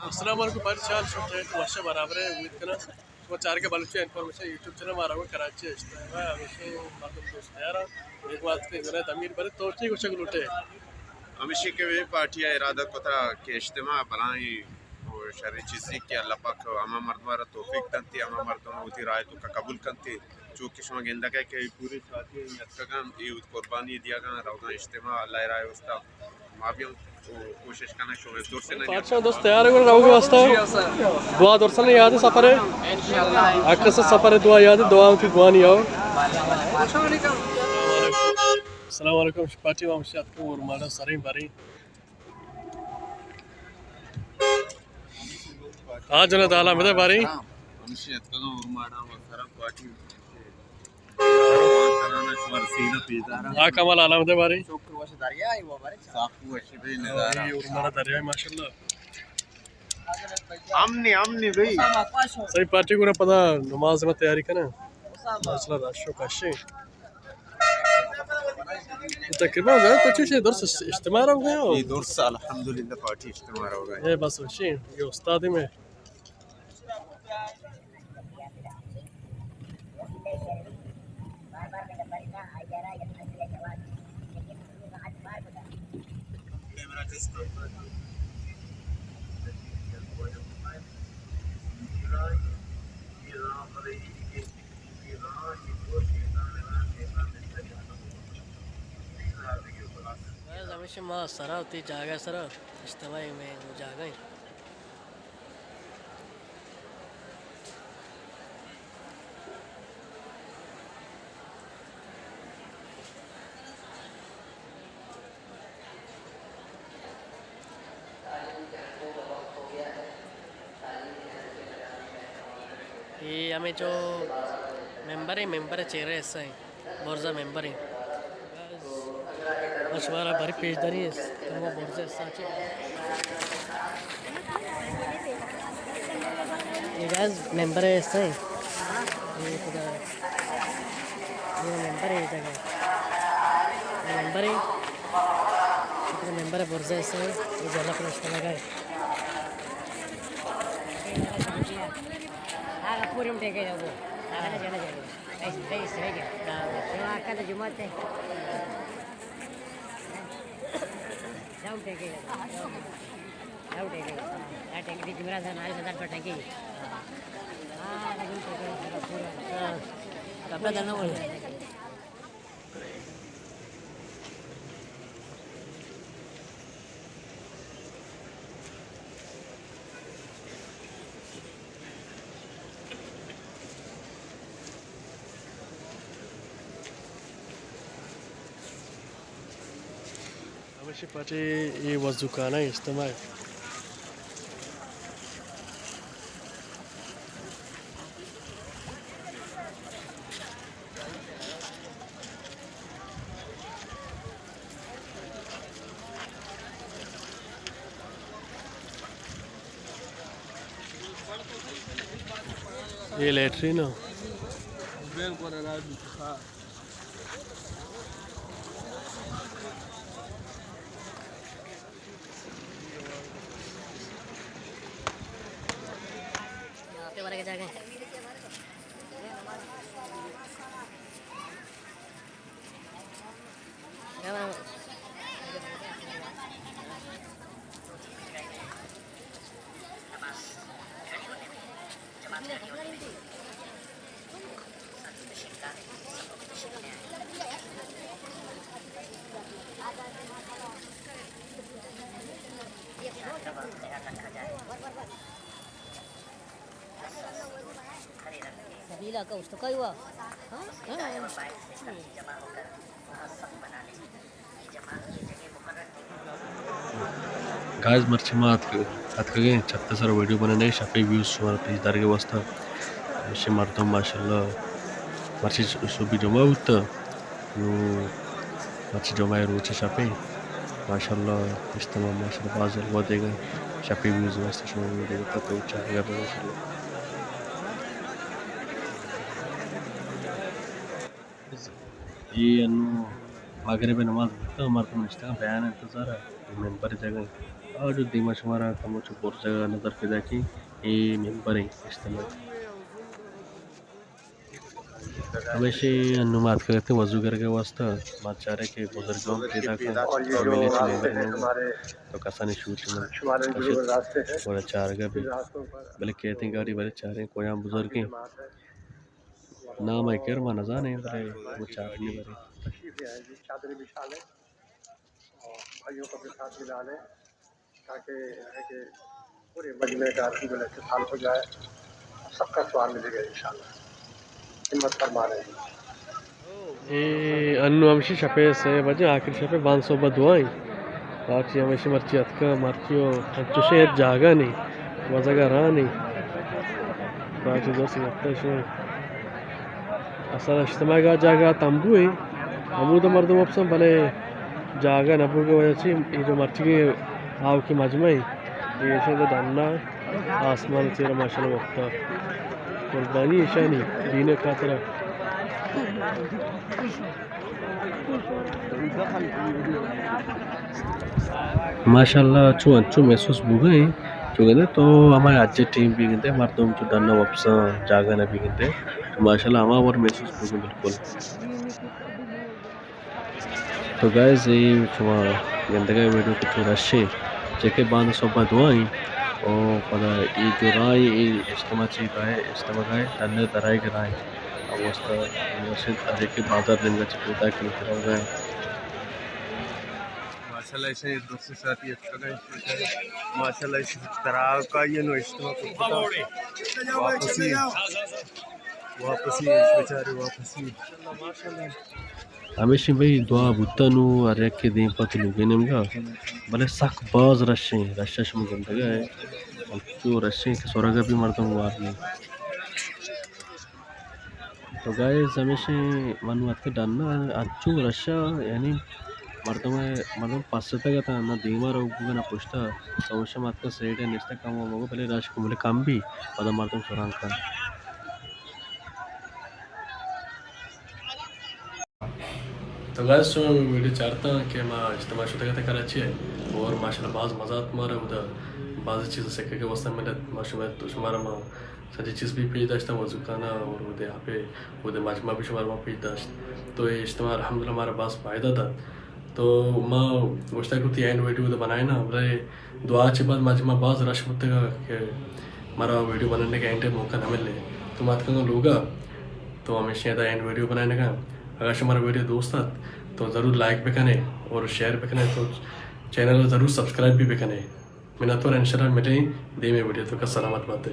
السلام علیکم بھائی، چار شو ٹھیک وش برابر ہے، امید کناں شما چارگے بلوچی انفارمیشن یوٹیوب چینل مارا ہوا کراچی اجتماع ہمیشہ مردم دوست یارا ایک بات کے جنید امیر برے تو چی گوشگ لوٹے؟ ہمیشہ کہ وے پارٹی ء ارادہ کتا کہ اجتماع بلائیں و شریں چیزی کہ اللہ پاک ہما مردم را توفیق دنتی، ہما مردم وتی رائے تو کا قبول کنتی۔ چو کہ شما گندگ ء کہ پوری ساتھی اتکگاں، اے قربانی دیگاں، روگاں اجتماع اللہ ء راہ ء واسطہ۔ ما بھی ہم کوشش کناں شما درست نہ پادشاہ دوست تیار ہے روگ واسطہ۔ دعا درست نہیں یاد ہے سفر ہے۔ اکس سفر ہے، دعا یاد ہے، دعا کی دعا نہیں آؤ۔ السلام علیکم، پارٹی وام شات کو اور ماڑا سریں بری۔ ہاں جنید، حالا مدے باری۔ ہمیشہ اتکگاں اور ماڑا سرا پارٹی۔ ہاں کمال، حالا مدے باری۔ شکر وش دریا ہے وہ بارے۔ صاف وش بے نظارہ۔ اور ماڑا دریا ہے ماشاءاللہ۔ امنی، امنی بھائی۔ صحیح پارٹی گورا پدا نماز میں تیاری کنا۔ ماشاءاللہ رش و کشے۔ تقریباً تو چیز درس اجتماع رو گئے ہو؟ یہ درس الحمدللہ پارٹی اجتماع رو گئے۔ اے بس وشی، یہ استاد میں۔ گائز، ہمیشہ ما سرا وتی جاگہ سرا اجتماعی میں جاگہ ہیں۔ یہ ہمیں جو ممبر ہیں، ممبر چہرے حصہ ہیں، برزا ممبر ہیں۔ شمارا بری پیش داری است، تمام برزا حصہ چی۔ یہ گائز ممبر حصہ ہیں۔ یہ خدا، یہ ممبر ہے جگہ۔ یہ ممبر ہے۔ ممبر برزا حصہ ہیں، یہ جگہ پر اشتہ لگا ہے۔ آگا پورم ٹیکے جاؤ۔ آگا جانا جانا۔ ایسے، ایسے، ایسے۔ جو آقا تو جمعہ تھے۔ جاؤ ٹیکے جاؤ۔ جاؤ ٹیکے جاؤ۔ آ ٹیکے دی جمعہ سے نال صدر پر ٹیکے۔ ہاں، لیکن ٹیکے جاؤ پورا۔ ہاں۔ کپڑا دانا بولے۔ ہمیشی پاٹی اے وضو خانہ اجتماع۔ یہ لیٹرین ہو۔ سبیلا کا اشتکائی ہوا۔ ہاں؟ ہاں۔ گائز، مرچی ما اتک-، اتکگیں چھت ءِ سر ویڈیو بنانے، شپی ویوز شمارا پیش دارگ ءِ واسطہ۔ ایشی مردم ماشاءاللہ مرچی صبحی جمعہ بوتا، نو مرچی جمعہ روچ شپی ماشاءاللہ اجتماع ماشاءاللہ باز جلوہ دیگا۔ شپی ویوز واسطہ شما ویڈیو بتا تو چاہے گا ماشاءاللہ۔ اے انو مغرب ءِ نماز بوتا، مردم نشتگاں بیان انتظار ءَ، ممبر جگہ۔ آ جو دیما شمارا کمو چو برزگ ءَ نظر پیداک ایں، اے ممبر ایں اجتماع۔ ہمیشی انو ما اتکگ اتیں وضو گرگ ءِ واستہ، ما چاریں کہ بزرگ ہم پیداک اَنت، فیملی چہ ممبر اَنت، تو کسانی شوٹ نہ اِنت۔ گڑا چارگ ءَ بی، بلے کیتیں گاڑی، بلے چاریں کجام بزرگ ایں۔ نام ءِ کر ما نزانیں، بلے وہ چارگ ءَ بی۔ تشریف لے آئیں جی، چادریں بچھا لیں اور بھائیوں کو اپنے ساتھ ملا لیں، تاکہ ہے کہ پورے مجمع کا عید الاتصال ہو جائے، سب کا ثواب ملے گا انشاءاللہ۔ ہمت فرما رہے ہیں۔ اے انو ہمشی شپ ءِ سے بجے، آخری شپ ءِ، باندا صبح دعا ایں۔ پارٹی ہمیشی مرچی اتکا، مرچی و انچوشیں ہچ جاگہ نی، وزگا راہ نی۔ پارٹی دوست گپتا شو۔ اصل اجتماع گاہ جاگہ تمبو ایں، ہمود مردم اپسن، بلے جاگہ نہ بوگ ءِ وجہ چی اے جو مرچی آؤکی مجمع ایں، اے ایشاں تو ڈنا آسمان چیر ماشاءاللہ وقتا قربانی ایشانی دین ءِ خاطر۔ ماشاءاللہ، چو انچو محسوس بوگا ایں، چو گندے تو ہمارے حج ٹیم بی گندے مردم چو ڈنا وپساں، جاگہ نہ بی گندے، تو ماشاءاللہ ہما وڑ محسوس بوگا بالکل۔ تو گائز، اے شما گندگا ویڈیو کہ چو رش ایں، چہ کہ باندا صبح دعا ایں، او پدا اے جو راہ ایں، اے اجتماع چی راہ ایں، اجتماع گاہ ایں، ڈن ءِ درائیگ ءِ راہ ایں۔ او واسطہ ہر یکے بازار نیمگا چہ پیداک ایں، روگا ایں۔ ماشاءاللہ، ایشاں اے درست ساعتی اتکگ ایں، ماشاءاللہ، ایشی تراک ءَ آئی ءَ نو اجتماع کتگ۔ واپسی، واپسی، بیچارے واپسی۔ ہمیشی بھئی دعا بوتا نو ہر یکے دیم پہ وتی لوگے نیمگا، بلے سک باز رش ایں، رش ءَ شما گندگا ایں، انچو رش ایں کہ سرگا بی مردم گوار نی۔ تو گائز، ہمیشی من وت ڈنا انچو رش ءَ، یعنی مردم، مردم پس اتگ اتاں، نہ دیما روگ بوگا نہ پشتا، تو ہمیشی من اتکا سائیڈ ءَ نشتہ کم و مگو، بلے رش کم، بلے کم بی، پدا مردم سران کن۔ تو گائز، شما ویڈیو چارتا کہ ما اجتماع شتگ اتیں کراچی ءَ، اور ماشاءاللہ باز مزہ ات مارا، اودا باز چیز سکگ ءِ واستہ ملت، ما شما، تو شمارا ما سجی چیز بی پیش داشتا، وضو خانہ اور اودے آپے، اودے مجمع بی شمارا ما پیش داشت۔ تو اے اجتماع الحمدللہ مارا باز فائدہ دات۔ تو ما گوشتا کہ وتی اینڈ ویڈیو اودا بنائینا، بلے دعا چہ بعد مجمع باز رش بوتگا کہ مارا ویڈیو بنانے کا اینڈ موقع نہ ملے۔ تو ما اتکگاں لوگا، تو ہمیشی ادا اینڈ ویڈیو بنائینگا۔ اگر شمارا ویڈیو دوست ات تو ضرور لائک بکنے اور شیئر بکنے، تو چینل ءَ ضرور سبسکرائب بی بکنے۔ منتوار، انشاءاللہ ملیں دیمے ویڈیو توکا، سلامت باتے۔